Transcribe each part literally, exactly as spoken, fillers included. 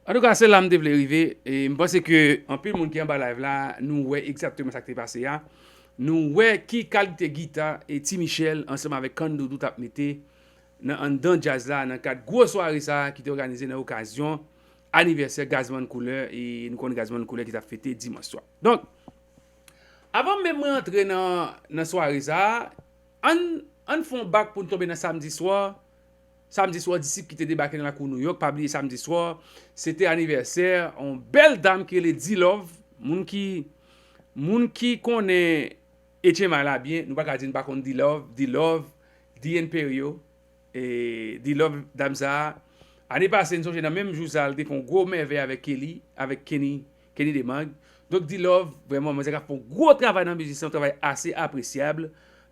Antouka, se la m te vle rive. E m panse ke anpil moun ki anba live la, nou wè egzakteman sa k te pase a. Nou wè ki kalite gita e Ti Michel ansanm avèk Kann Doudou t ap mete nan anndan djaz la, nan kad gwo sware sa a ki te òganize nan okazyon anivèsè Gazman Couleur, e nou konn Gazman Couleur ki t ap fete dimanch swa. Donk, avan menm mwen antre nan, nan sware sa a, ann, ann fè yon bak pou n tonbe nan samdi swa. Samdi swa, Disip ki te debake nan lakou Nouyòk, pa bliye samdi swa, se te anivèsè yon bèl dam ki rele D-Love. Moun ki, moun ki konnen Etchenmay la byen, nou pa ka di n pa konn D-Love, D-Love, The Imperio, e D-Love, dam sa a. Ane pase, n sonje nan menm jou sa a, li te fè yon gwo mèvèy avèk Kelly, avèk Kenny, Kenny Demang. Donk, D-Love, vrèman, manzè ka fè yon gwo travay nan mizik, se yon travay ase apresyab.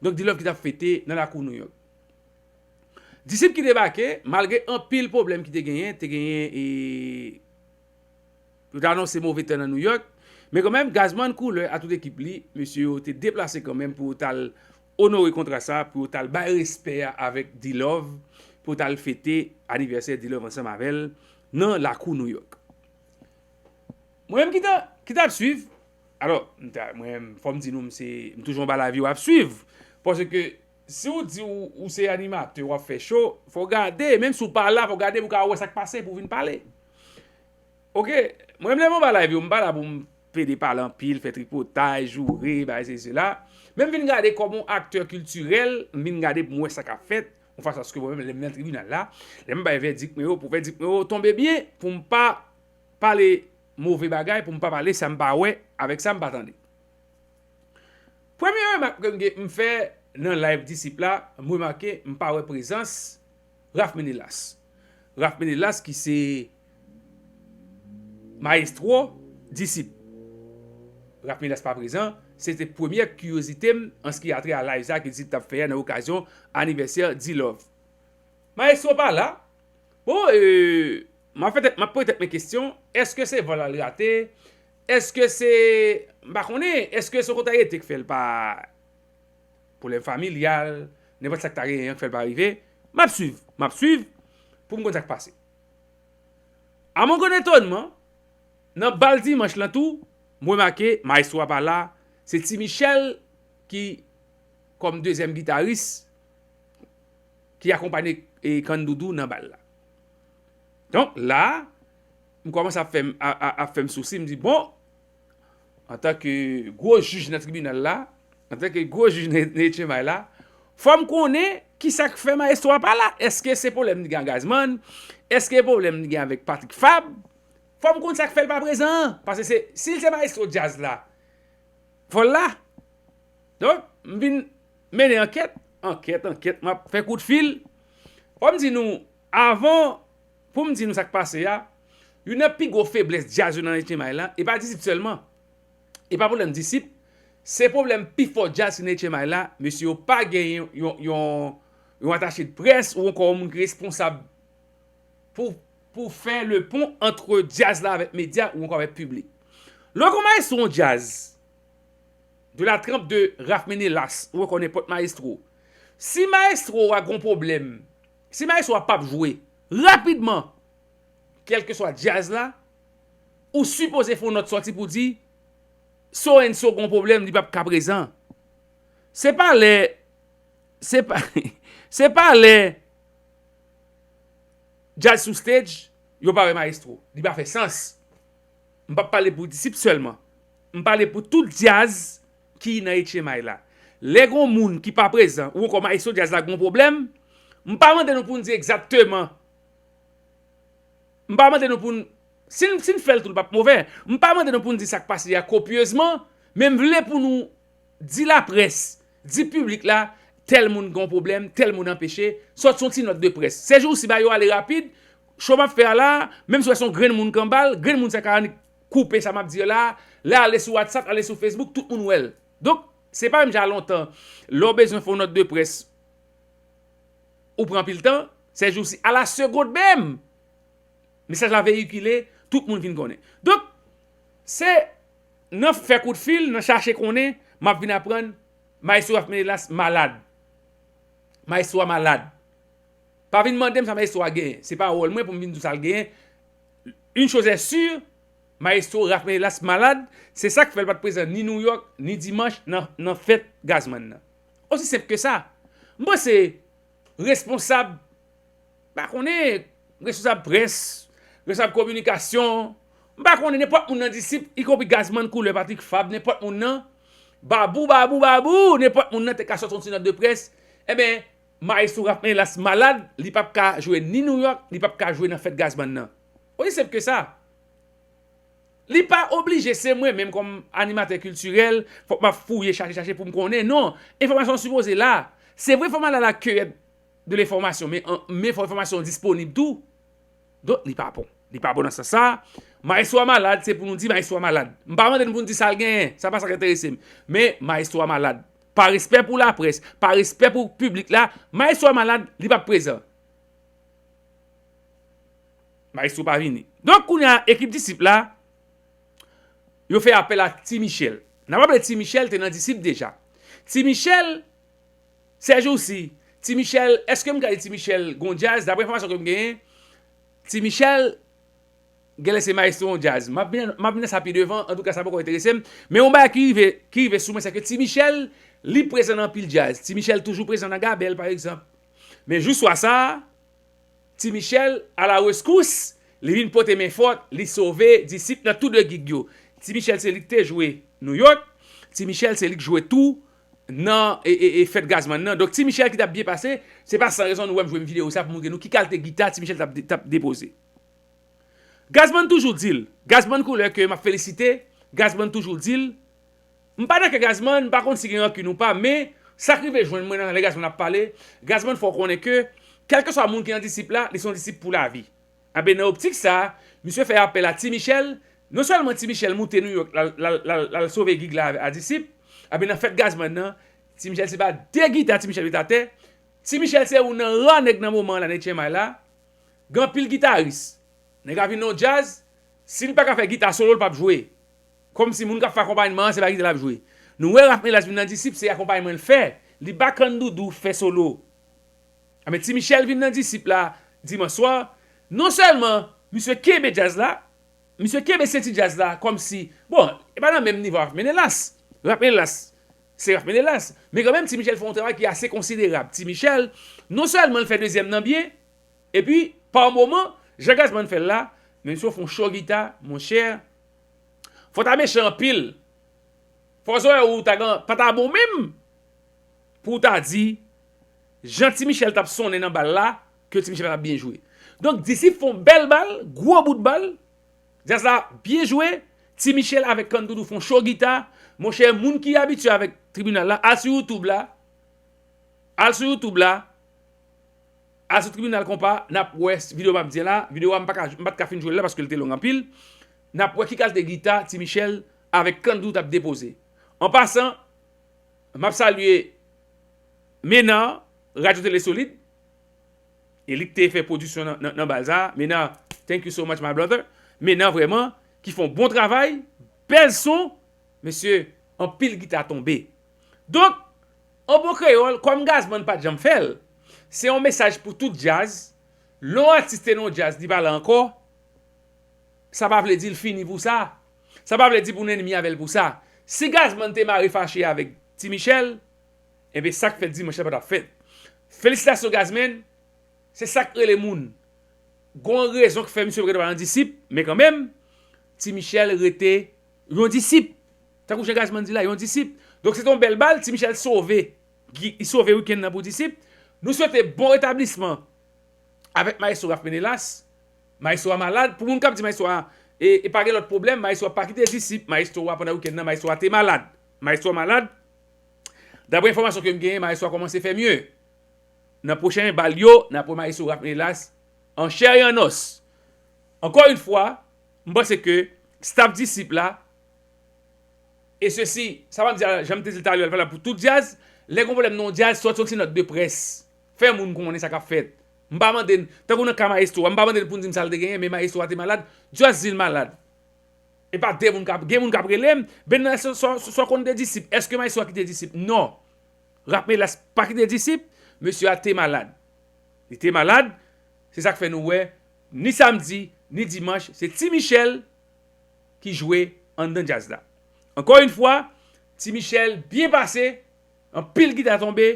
Donk, D-Love ki t ap fete nan lakou Nouyòk. Disip ki debake, malgre anpil pwoblèm ki te genyen, te genyen, e, yo te anonse move tan nan Nouyòk, men kanmenm, Gazman Couleur a tout ekip li, mesye yo te deplase kanmenm pou yo t al onore kontra sa, pou yo t al bay respè a avèk D-Love, pou yo t al fete anivèsè D-Love ansanm avè l nan lakou Nouyòk. Mwen menm ki t, ki t ap swiv, alò, m ta, mwen, fò m di nou, m se, m toujou anba live yo ap swiv. Paske si w di w, ou se animatè, w ap fè show, fò w gade, menm si w pa la, fò w gade pou w ka wè sa k pase, pou w vin pale. Oke, mwen menm lè m anba live yo, m pa la pou m pede pale anpil, fè tripotay, joure, bagay sesi sela. Men m vin gade kòm yon aktè kiltirèl, m vin gade pou m wè sa k ap fèt, yon fason aske mwen menm lè m nan tribinal la, lè m bay vèdik mwen yo, pou vèdik mwen yo tonbe byen, pou m pa pale move bagay, pou m pa pale sa m pa wè avèk sa m pa tande. Premye remak ke m gen, m fè nan live Disip la, m remake m pa wè prezans Ralph Menelas. Ralph Menelas ki se mayestwo Disip. Ralph Menelas pa prezan, se te premyè kiryozite m an se ki a trait a live sa ke Disip t ap fè a nan okazyon anivèsè D-Love. Mayestwo pa la. Bon, e, m ap fè tèt, m ap poze tèt mwen kesyon, èske se vòl la l rate? Èske se, m pa konnen, èske se yon kontrariyalite k fè l pa pwoblèm familyal, nenpòt sa k ta genyen an k fè l pa rive? M ap swiv, m ap swiv pou m konn sa k pase. A mon grand étonnement, nan bal dimanch lan tou, m remake mayestwo a pa la, se Ti Michel ki, kòm dezyèm gitaris, ki akonpanye, e, Kann Doudou nan bal la. Donk, la, m kòmanse ap fè m, a, a, ap fè m sousi, m di, bon, antanke gwo jij nan tribinal la, antanke gwo jij nan, nan Etchenmay la, fò m konnen kisa k fè mayestwo a pa la. Èske se pwoblèm li gen ak Gazman? Èske pwoblèm li gen avèk Patrick Fabre? Fò m konn sa k fè l pa prezan an. Paske se, si l se mayestwo djaz la, fò l la. Donk, m vin mennen ankèt, ankèt, ankèt, m ap fè kout fil. Fò m di nou, avan, pou m di nou sa k pase a, youn nan pi gwo feblès djaz yo nan Etchenmay la, e pa Disip sèlman. E pa pwoblèm Disip, se pwoblèm pifò djaz ki nan Etchenmay la, mesye yo pa genyen yon, yon, yon, yon atache de près ou ankò yon moun ki responsab pou, pou fè le pon ant djaz la avèk medya ou ankò avèk piblik. Lè w gon mayestwo yon djaz, de la trempe de Ralph Menelas ou ankò nenpòt mayestwo, si mayestwo a gon pwoblèm, si mayestwo a p ap jwe, rapidman, kèlkeswa djaz la, ou sipoze fè yon nòt sòti pou di, so and so gon pwoblèm, li p ap ka prezan. Se pa lè, se pa, se pa lè djaz sou stage, yo pa wè mayestwo. Li pa fè sans. M p ap pale pou Disip sèlman. M pale pou tout djaz ki nan Etchenmay la. Lè gon moun ki pa prezan, ou ankò mayestwo djaz la gon pwoblèm, m pa mande nou pou n di egzakteman. M pa mande nou pou n, si n, si n fè l tou, l p ap move. M pa mande nou pou n di sa k pase a kopyezman, men m vle pou nou di laprès, di piblik la, tèl moun gen yon pwoblèm, tèl moun anpeche, sòti yon ti nòt de près. Sèjousi, bagay yo ale rapid, cho m ap fè a la, menm si w wè se yon grenn moun k anba l, grenn moun sa ka annik koupe sa m ap di a la, l ale sou WhatsApp, ale sou Facebook, tout moun wè l. Donk, se pa menm jan a lontan, lè w bezwen fè yon nòt de près, ou pran anpil tan, sèjousi, a la segond menm, mesaj la veyikile, tout moun vin konnen. Donk, se nan fè kout fil, nan chache konnen, m ap vin aprann, mayestwo Ralph Menelas malad. Mayestwo a malad. Pa vin mande m sa mayestwo a genyen. Se pa wòl mwen pou m vin di w sa l genyen. une chose est sûre, Maestro Ralph Ménélas malad, se sa k fè l pa t prezan ni Nouyòk, ni dimanch nan, nan fèt Gazman nan. Osi senp ke sa. M panse responsab, pa konnen, responsab près, responsab kominikasyon, m pa konnen, nenpòt moun nan Disip, ikonpri Gazman Koulè, Patrick Fabre, nenpòt moun nan, Babou, Babou, Babou, nenpòt moun nan te ka sòti yon ti nòt de près, enben, Maestro Ralph Ménélas malad, li p ap ka jwe ni Nouyòk, li p ap ka jwe nan fèt Gazman nan. Osi senp ke sa. Li pa oblije se mwen menm kòm animatè kiltirèl, fòk m ap fouye, chache, chache pou m konnen. Non, enfòmasyon sipoze la. Se vre fò m al a la kiyèt de lenfòmasyon, men, men fò enfòmasyon disponib tou. Donk, li pa bon. Li pa bon nan sans sa. Maestro a malad, se pou nou di Maestro a malad. M pa mande n pou n di sa l genyen, sa pa sa k enterese m. Men, Maestro a malad. Pa respè pou laprès, pa respè pou piblik la, Maestro a malad, li p ap prezan. Maestro pa vini. Donk, kounye a, ekip Disip la, yo fè apèl a Ti Michèl. N ap raple Ti Michèl te nan Disip deja. Ti Michèl, sèjousi, Ti Michèl, èske m ka di Ti Michèl gon djaz? Daprè enfòmasyon ke m genyen, Ti Michèl genlè se maestro yon djaz. M ap vin, m ap vin nan sa pi devan, antouka sa poko enterese m. Men yon bagay ki rive, ki rive sou mwen, se ke Ti Michèl, li prezan nan anpil djaz. Ti Michèl toujou prezan nan Gabèl, pa egzanp. Men jou swa sa a, Ti Michèl, a la reskous, li vin pote men fòt, li sove Disip nan tou de gig yo. Ti Michèl se li ki te jwe Nouyòk, Ti Michèl se li ki jwe tou nan e, e, e fèt Gazman nan. Donk Ti Michèl ki t ap byen pase, se pa san rezon nou wè m jwe m videyo sa pou montre nou ki kalte gita Ti Michèl t ap, t ap depoze. Gazman toujou di l, Gazman Koulè ke m ap felisite, Gazman toujou di l, m pa nan kè Gazman, m pa konn si gen rankin ou pa, men sa k rive jwenn mwen nan lè Gazman ap pale, Gazman fè w konnen ke, kèlkeswa moun ki nan Disip la, li se yon Disip pou lavi. Anben, nan optik sa a, misye fè apèl a Ti Michèl, non sèlman Ti Michèl moute Nouyòk, l al, l al, l al, l al sove gig la a Disip, anben, nan fèt Gazman nan, Ti Michèl se pa de gita Ti Michèl met atè, Ti Michèl se youn nan ra nèg nan moman an la nan H M I la, gen anpil gitaris. Nèg la vin nan yon djaz, si l pa ka fè gita solo, l p ap jwe. Kòmsi moun k ap fè akonpayman an, se pa gita l ap jwe. Nou wè Ralph Mélas vin nan Disip, se akonpayman l fè. Li pa Kandoudou fè solo. Anben, Ti Michèl vin nan Disip la, dimanch swa. Non sèlman, misye kenbe djaz la, misye kenbe senti djaz la, kòmsi, bon, e pa nan menm nivo Ralph Ménélas. Ralph Ménélas, se Ralph Ménélas. Men kanmenm, Ti Michèl fè yon travay ki ase konsiderab. Ti Michèl, non sèlman l fè dezyèm nan byen, epi, pa moman, jan Gazman fè l la, men misye fè yon cho gita, monchè, fò w ta mechan anpil. Fò zòrèy ou ta gen, pa ta bon menm pou w ta di, jan Ti Michèl t ap sonnen nan bal la, ke Ti Michèl pa t ap byen jwe. Donk, Disip fè yon bèl bal, gwo bout bal, djaz la byen jwe, Ti Michèl avèk Kandoudou fè yon cho gita, monchè, moun ki abitye avèk tribinal la, al sou YouTube la, al sou YouTube la, al sou tribinal konpa, n ap wè videyo m ap di la, videyo a m pa ka, m pa t ka fin jwe l la paske l te long anpil, n ap wè ki kalte gita Ti Michèl avèk Kandoudou t ap depoze. An pasan, m ap salye Menar, Radyo Tele Solid, e li k te fè pwodiksyon nan, nan, nan bal sa. Menar, thank you so much, my brother. Menar vrèman, ki fè yon bon travay, bèl son, mesye, anpil gita tonbe. Donk, an bon kreyòl, kòm Gazman pa t janm fè l, se yon mesaj pou tout djaz, lè yon atis te nan yon djaz, li pa la ankò, sa pa vle di l fini pou sa. Sa pa vle di pou n ènmi avè l pou sa. Si Gazman te mare fache avèk Ti Michèl, enben sa k fèt dimanch la pa t ap fèt. Felisitasyon Gazman, se sa k rele moun. Gon rezon k fè misye rete pa nan Disip, men kanmenm, Ti Michèl rete yon Disip. Tankou jan Gazman di la, yon Disip. Donk se te yon bèl bal, Ti Michèl sove. Li sove wikenn nan pou Disip. Nou swete bon retablisman avèk Maestro Ralph Ménélas. Maestro a malad. Pou moun k ap di Maestro a, e, e pa gen lòt pwoblèm, Maestro a pa kite Disip. Maestro a pandan wikenn nan, Maestro a te malad. Maestro a malad. Daprè enfòmasyon ke m genyen, Maestro a kòmanse fè mye. Nan pwochen bal yo, n ap wè Maestro Ralph Ménélas an chè e an os. Encore une fois, m panse ke staff Disip la, e sesi, sa m ap di a, jan m te di l talè a, l valab pou tout djaz, lè gon pwoblèm nan yon djaz, sòti yon ti nòt de près. Fè moun konnen sa k ap fèt. M pa mande n, tankou nan ka Maestro a, m pa mande n pou n di m sa l te genyen, men Maestro a te malad, just di l malad. E pa de moun k ap, gen moun k ap rele m, Benna, sa, sa, sa w konn de Disip? Èske Maestro a kite Disip? Non. Ralph Mélas pa kite Disip, mesye a te malad. Li te malad, se sa k fè nou wè, ni samdi, ni dimanch, se Ti Michel ki jwe anndan djaz la. Ankò yon fwa, Ti Michel byen pase, anpil gita tonbe,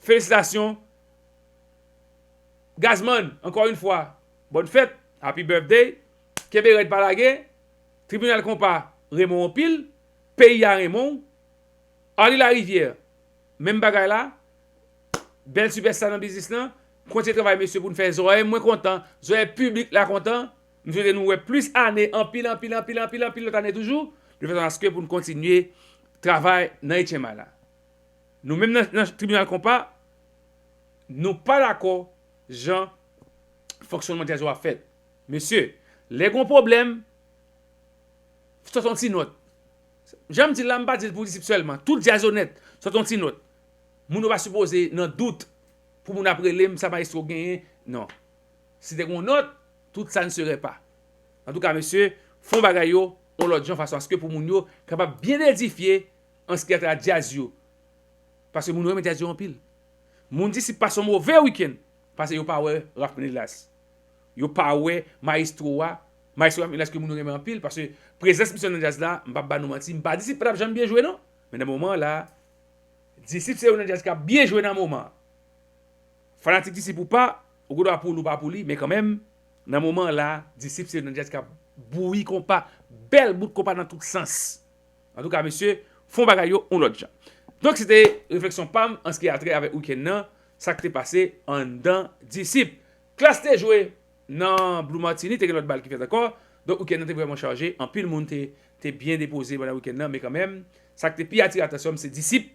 felisitasyon. Gazman, ankò yon fwa, bòn fèt, happy birthday, kenbe rèd pa lage, Tribinal Konpa renmen w anpil, peyi a renmen w, Arly Larivière, menm bagay la, bèl sipèsta nan biznis lan, kontinye travay mesye pou n fè zòrèy mwen kontan, zòrèy piblik la kontan, m swete nou wè plis ane, anpil, anpil, anpil, anpil, anpil lòt ane toujou, de fason aske pou n kontinye travay nan H M I la. Nou menm nan, nan Tribinal Konpa, nou pa dakò jan fonksyònman djaz yo ap fèt. Mesye, lè gon pwoblèm, sòt yon ti nòt. Jan m di l la, m pa di l pou disip sèlman. Tout djaz onèt, sòt yon ti nòt. Moun yo pa sipoze nan dout pou moun ap rele m, sa mayestwo genyen. Non. Si te gon nòt, tout sa n sere pa. Antouka, mesye, fè bagay yo yon lòt jan fason aske pou moun yo kapab byen edifye an se ki atra djaz yo. Paske moun yo renmen djaz yo anpil. Moun Disip pase yon move wikenn, paske yo pa wè Ralph Ménélas. Yo pa wè mayestwo a, mayestwo Ralph Ménélas ke moun yo renmen anpil, paske prezans misye nan djaz la, m p ap ba nou manti, m pa di Disip pa t ap janm byen jwe non, men nan moman an la, Disip se youn nan djaz k ap byen jwe nan moman an. Fanatik Disip ou pa, ou gen dwa pou li ou pa pou li, men kanmenm, nan moman an la, Disip se youn nan djaz k ap bouyi konpa, bèl bout konpa nan tout sans. Antouka, mesye, fè bagay yo yon lòt jan. Donk, se te refleksyon pa m an se ki a trè avèk wikenn nan, sa k te pase anndan Disip. Klass te jwe nan Blue Martini, te gen lòt bal ki fèt ankò. Donk, wikenn nan te vrèman chaje. Anpil moun te, te byen depoze pandan wikenn nan, men kanmenm, sa k te pi atire atansyon m, se Disip.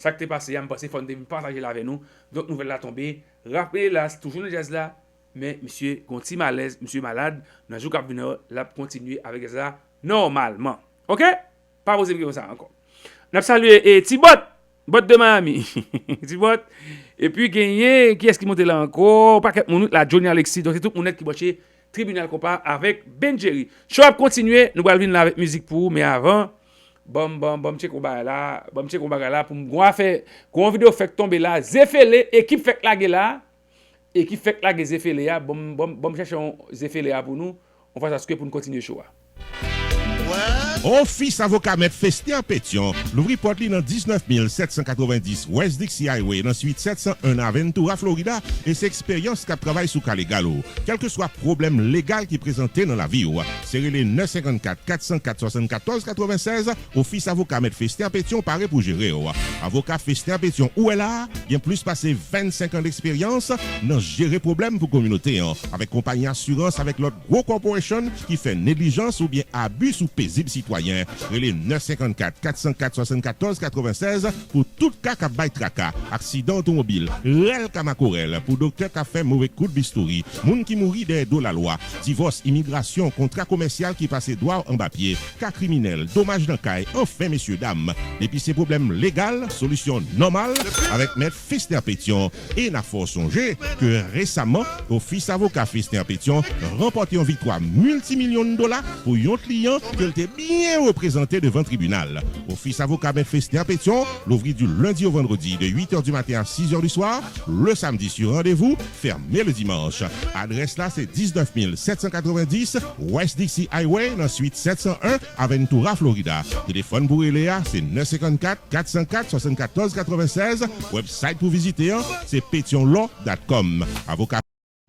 Sa k te pase a, m panse fò n te vin pataje l avè nou. Donk, nouvèl la tonbe. Ralph Ménélas, toujou nan djaz la, men misye gon ti malèz, misye malad. Nan jou k ap vini yo, l ap kontinye avèk djaz la nòmalman. Oke? Pa poze m kesyon sa ankò. N ap salye, e, Ti Bòt, Bòt de Miami. Ti Bòt. Epi genyen, kiyès ki monte la ankò? Pakèt moun wi la, Johnny Alexis. Donk, se tout moun nèt ki branche Tribinal Konpa avèk Ben Jerry. Show ap kontinye, nou pral vin la avèk mizik pou ou, men avan, ban m, ban m, ban m tcheke yon bagay la, ban m tcheke yon bagay la pou m gon afè, gon videyo fèk tonbe la, Zefele, ekip fèk lage la, ekip fèk lage Zefele a, ban m, ban m, ban m chèche yon Zefele a pou nou, yon fason aske pou n kontinye show a. Ofis Avoka Mèt Fester Pétion louvri pòt li nan diznèf mil sèt san katrevenndis West Dixie Highway, nan swit sèt san en Aventura, Florida, e se eksperyans k ap travay sou ka legal ou. Kèlkeswa pwoblèm legal ki prezante nan lavi w, se rele nèf senkannkat, kat san kat, swasannkatòz katrevennsèz, Ofis Avoka Mèt Fester Pétion pare pou jere w. Avoka Fester Pétion ou wè la a, gen plis pase vennsenk an deksperyans nan jere pwoblèm pou kominote an, avèk konpayi asirans, avèk lòt gwo corporation ki fè neglijans oubyen abi sou pezib sitwayen. Rele nèf senkannkat, kat san kat, swasannkatòz katrevennsèz pou tout ka k ap bay traka, aksidan otomobil, rèl ka makorèl, pou doktè k ap fè move kout bistouri, moun ki mouri dèyè do lalwa, divòs, imigrasyon, kontra komèsyal ki pase dwa w anba pye, ka kriminèl, domaj nan kay, anfen, mesye dam, depi se pwoblèm legal, solisyon nòmal avèk Mèt Fester Pétion. E n ap fè w sonje ke resaman, Ofis Avoka Fester Pétion ranpòte yon viktwa miltimilyon dola pou yon kliyan ke l te byen reprezante devan tribinal. Ofis Avoka Mèt Fester Pétion louvri du lundi au vendredi de huit heures du matin à six heures du soir, le samedi sur rendez-vous, fermé le dimanche. Adrès la, se diznèf mil sèt san katrevenndis West Dixie Highway, nan swit sèt san en Aventura, Florida. Telefòn pou rele a, se nèf senkannkat, kat san kat, swasannkatòz katrevennsèz. Website pou vizite an, se petionlaw dot com. Avoka